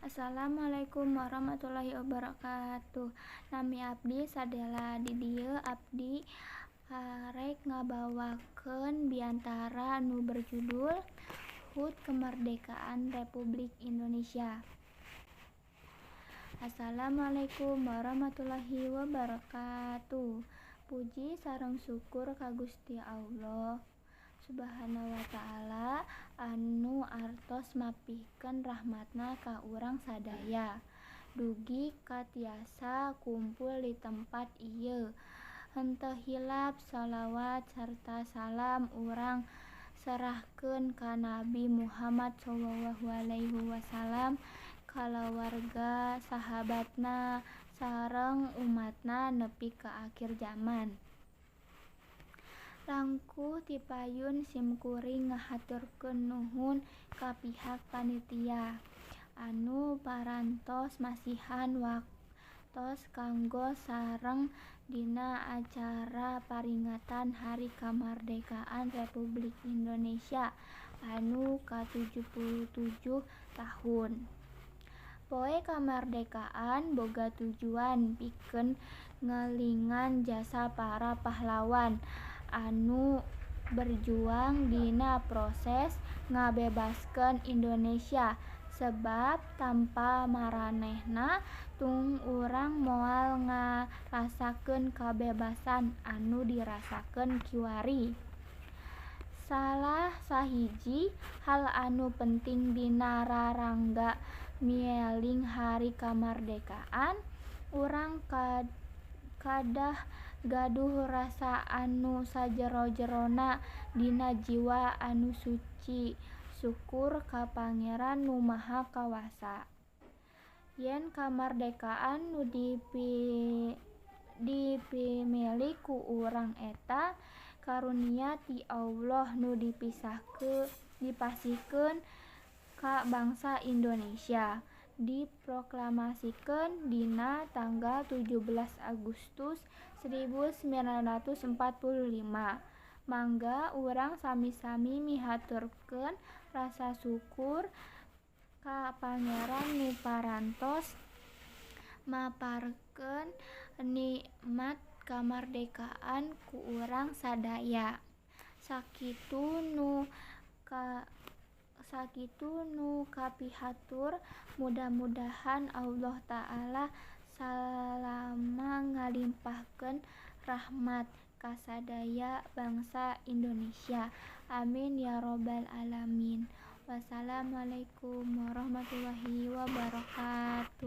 Assalamualaikum warahmatullahi wabarakatuh. Nami abdi Sadela. Di dieu abdi arek ngabawakeun biantara nu berjudul HUT Kemerdekaan Republik Indonesia. Assalamualaikum warahmatullahi wabarakatuh. Puji sareng syukur ka Gusti Allah Subhanahu wa Ta'ala anu artos mapihkeun rahmatna ka urang sadaya dugi ka tiasa kumpul di tempat ieu. Henteu hilap shalawat sarta salam urang serahkeun ka Nabi Muhammad shallallahu alaihi wasallam, kalawarga, sahabatna, sareng umatna nepi ka akhir jaman. Langkung tipayun simkuring ngahaturkeun nuhun ka pihak panitia anu parantos masihan waktos kanggo sareng dina acara paringatan Hari Kemerdekaan Republik Indonesia anu ka-77 tahun. Poe Kamardekaan boga tujuan pikeun ngelingan jasa para pahlawan anu berjuang dina proses ngabebaskeun Indonesia, sebab tanpa maranehna tung urang moal ngarasakeun kabebasan anu dirasakeun kiwari. Salah sahiji hal anu penting dina rarangga mieling Hari Kamardekaan, urang kadah gaduh rasa anu sajero-jerona dina jiwa anu suci syukur ka Pangeran Nu Maha Kawasa. Yen kamardekaan nu dipimilik ku urang eta karunia ti Allah nu dipasihkeun ka bangsa Indonesia, diproklamasikeun dina tanggal 17 Agustus 1945. Mangga urang sami-sami mihaturkeun rasa syukur ka Pangeran nu parantos maparkeun nikmat kamardekaan ku urang sadaya. Sakitu nu kapihatur, mudah-mudahan Allah Ta'ala salama ngalimpahkeun rahmat ka sadaya bangsa Indonesia. Amin ya robbal alamin. Wassalamualaikum warahmatullahi wabarakatuh.